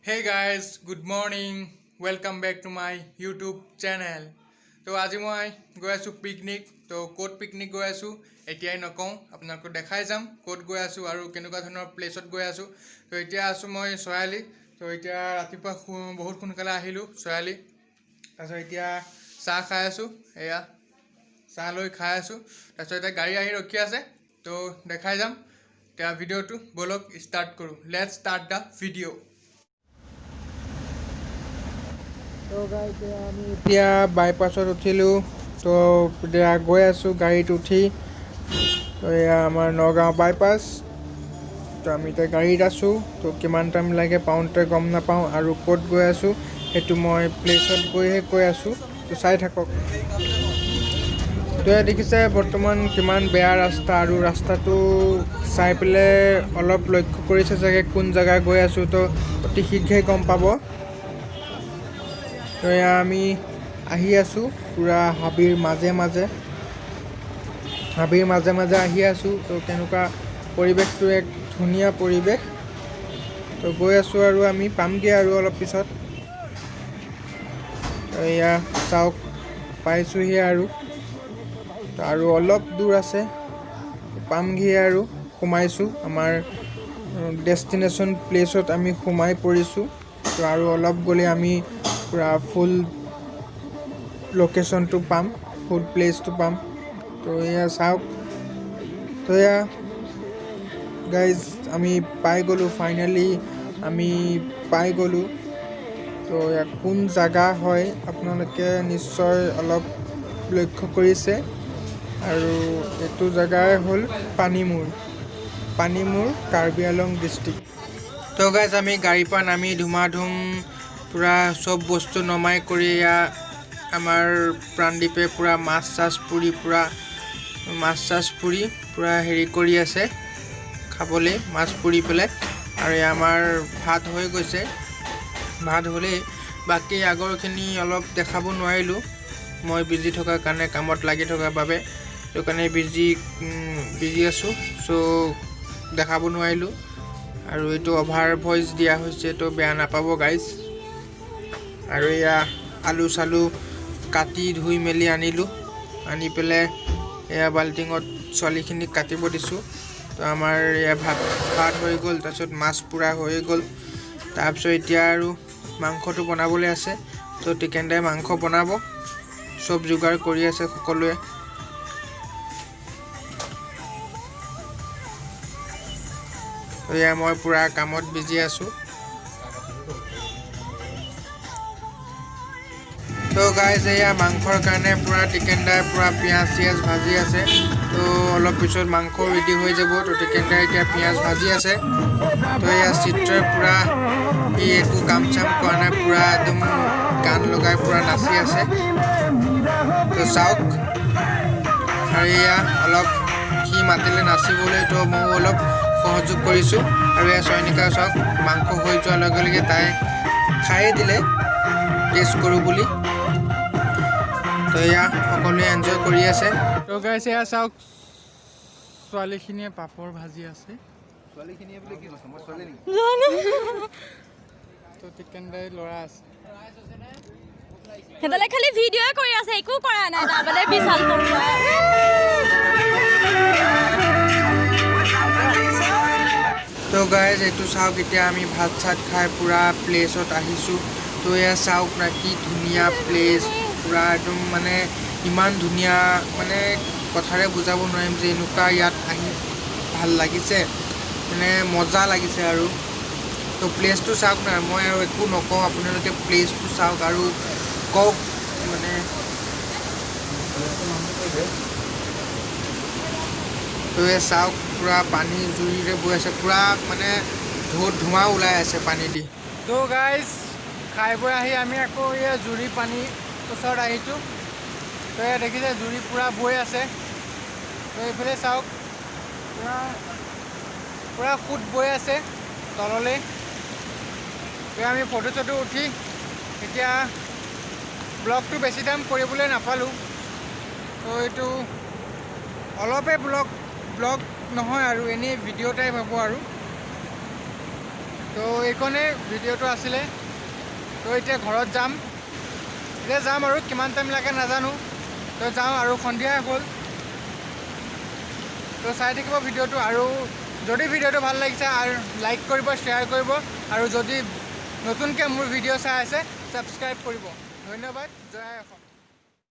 Hey guys, good morning. Welcome back to my YouTube channel. তো আজি মই গৈ আছোঁ পিকনিক। তো ক'ত পিকনিক গৈ আছোঁ এতিয়াই নকওঁ, আপোনালোকক দেখাই যাম ক'ত গৈ আছোঁ আৰু কেনেকুৱা ধৰণৰ প্লেচত গৈ আছোঁ। তো এতিয়া আছোঁ মই চৰাইআলি। তো এতিয়া ৰাতিপুৱা বহুত সোনকালে আহিলোঁ চৰাইআলি। তাৰপিছত এতিয়া চাহ খাই আছোঁ, এয়া চাহ লৈ খাই আছোঁ। তাৰপিছত এতিয়া গাড়ী আহি ৰখি আছে, তো দেখাই যাম এতিয়া ভিডিঅ'টো। ব'লক, ষ্টাৰ্ট কৰোঁ। Let's start the video. তো এতিয়া আমি এতিয়া বাইপাছত উঠিলোঁ। তো এতিয়া গৈ আছোঁ গাড়ীত উঠি। তো এয়া আমাৰ নগাঁও বাইপাছ। তো আমি এতিয়া গাড়ীত আছোঁ। তো কিমান টাইম লাগে পাওঁতে গম নাপাওঁ আৰু ক'ত গৈ আছোঁ সেইটো মই প্লেচত গৈহে কৈ আছোঁ। তো চাই থাকক। তো এয়া দেখিছে বৰ্তমান কিমান বেয়া ৰাস্তা আৰু ৰাস্তাটো চাই পেলাই অলপ লক্ষ্য কৰিছে চাগে কোন জেগা গৈ আছোঁ, তো অতি শীঘ্ৰেই গম পাব। তো এয়া আমি আহি আছোঁ পূৰা হাবিৰ মাজে মাজে, হাবিৰ মাজে মাজে আহি আছোঁ। তো কেনেকুৱা পৰিৱেশটো, এক ধুনীয়া পৰিৱেশ। তো গৈ আছোঁ আৰু আমি পামগৈ আৰু অলপ পিছত। তো এয়া চাওক, পাইছোঁহি আৰু। তো আৰু অলপ দূৰ আছে, পামগৈ আৰু। সোমাইছোঁ আমাৰ ডেষ্টিনেশ্যন প্লেচত, আমি সোমাই পৰিছোঁ। তো আৰু অলপ গ'লে আমি পূৰা ফুল লোকেশ্যনটো পাম, ফুল প্লেচটো পাম। তো এয়া চাওক। তো এয়া গাইজ, আমি পাই গ'লোঁ, ফাইনেলি আমি পাই গ'লোঁ। তো এয়া কোন জাগা হয় আপোনালোকে নিশ্চয় অলপ লক্ষ্য কৰিছে আৰু এইটো জেগাই হ'ল পানীমূৰ, পানীমূৰ, কাৰ্বি আংলং ডিষ্ট্ৰিক্ট। তো গাইজ, আমি গাড়ীৰ পৰা নামি ধুমাধুম পূৰা চব বস্তু নমাই কৰি এয়া আমাৰ প্ৰাণদীপে পূৰা মাছ চাছ পুৰি, পূৰা মাছ চাছ পুৰি পূৰা হেৰি কৰি আছে খাবলৈ, মাছ পুৰি পেলাই। আৰু এয়া আমাৰ ভাত হৈ গৈছে। ভাত হ'লেই, বাকী আগৰখিনি অলপ দেখাব নোৱাৰিলোঁ মই বিজি থকাৰ কাৰণে, কামত লাগি থকাৰ বাবে। সেইটো কাৰণে বিজি বিজি আছোঁ, চ' দেখাব নোৱাৰিলোঁ। আৰু এইটো অভাৰ ভইচ দিয়া হৈছে, তো বেয়া নাপাব গাইজ। আৰু এয়া আলু চালু কাটি ধুই মেলি আনিলোঁ। আনি পেলাই এয়া বাল্টিঙত ছোৱালীখিনিক কাটিব দিছোঁ। তো আমাৰ এয়া ভাত ভাত হৈ গ'ল, তাৰপিছত মাছ পোৰা হৈ গ'ল। তাৰপিছত এতিয়া আৰু মাংসটো বনাবলৈ আছে। তো টিকেন দাই মাংস বনাব, চব যোগাৰ কৰি আছে সকলোৱে। তো এয়া মই পূৰা কামত বিজি আছোঁ। তো গাইজ, এয়া মাংসৰ কাৰণে পূৰা টিকেন দাই পূৰা পিঁয়াজ চিয়াজ ভাজি আছে। তো অলপ পিছত মাংস ৰেডি হৈ যাব। তো টিকেন দাই এতিয়া পিঁয়াজ ভাজি আছে। তো এয়া চিত্ৰই পূৰা, সি একো কাম চাম কৰা নাই, পূৰা একদম গান লগাই পূৰা নাচি আছে। তো চাওক। আৰু এয়া অলপ সি মাতিলে নাচিবলৈ, তো ময়ো অলপ সহযোগ কৰিছোঁ। আৰু এয়া চয়নিকা চাওক, মাংস হৈ যোৱাৰ লগে লগে তাই খায়ে দিলে টেষ্ট কৰোঁ বুলি। তো এয়া সকলোৱে এনজয় কৰি আছে। তো গাইছ, এয়া চাওক, ছোৱালীখিনিয়ে পাপৰ ভাজি আছে। ছোৱালীখিনিয়ে বুলি কি কৈছে? মই ছোৱালী নেকি? তো টিকেন দাই ল'ৰা আছে। সেইফালে খালি ভিডিঅ'ই কৰি আছে, একো কৰা নাই। তাৰবাদে বিশাল বৰুৱা। তো গাইজ, এইটো চাওক, এতিয়া আমি ভাত চাত খাই পূৰা প্লেচত আহিছোঁ। তো এয়া চাওক না, কি ধুনীয়া প্লেচ, পূৰা একদম মানে ইমান ধুনীয়া, মানে কথাৰে বুজাব নোৱাৰিম যে এনেকুৱা ইয়াত আহি ভাল লাগিছে, মানে মজা লাগিছে। আৰু তো প্লেচটো চাওক না, মই আৰু একো নকওঁ, আপোনালোকে প্লেচটো চাওক আৰু কওক। মানে তো এয়া চাওক, পূৰা পানী জুৰিৰে বৈ আছে, পূৰা মানে ধোঁৱা ওলাই আছে পানী দি। তো গাইজ, খাই বৈ আহি আমি আকৌ এয়া জুৰি পানী ওচৰত আহিছোঁ। তো এয়া দেখিছে, জুৰি পূৰা বৈ আছে। তো এইফালে চাওক, পূৰা পূৰা সোঁত বৈ আছে তললৈ। তো আমি ফটো চটো উঠি এতিয়া ব্লগটো বেছি টাইম কৰিবলৈ নাপালোঁ। তো এইটো অলপে ব্লগ ব্লগ নহয় আৰু এনেই ভিডিঅ' টাইপ হ'ব আৰু। তো এইকণেই ভিডিঅ'টো আছিলে। তো এতিয়া ঘৰত যাম, এতিয়া যাম আৰু কিমান টাইম লাগে নাজানো। তো যাওঁ আৰু, সন্ধিয়া হ'ল। তো চাই থাকিব ভিডিঅ'টো আৰু যদি ভিডিঅ'টো ভাল লাগিছে আৰু লাইক কৰিব, শ্বেয়াৰ কৰিব আৰু যদি নতুনকৈ মোৰ ভিডিঅ' চাই আছে, ছাবস্ক্ৰাইব কৰিব। ধন্যবাদ। জয় আই অসম।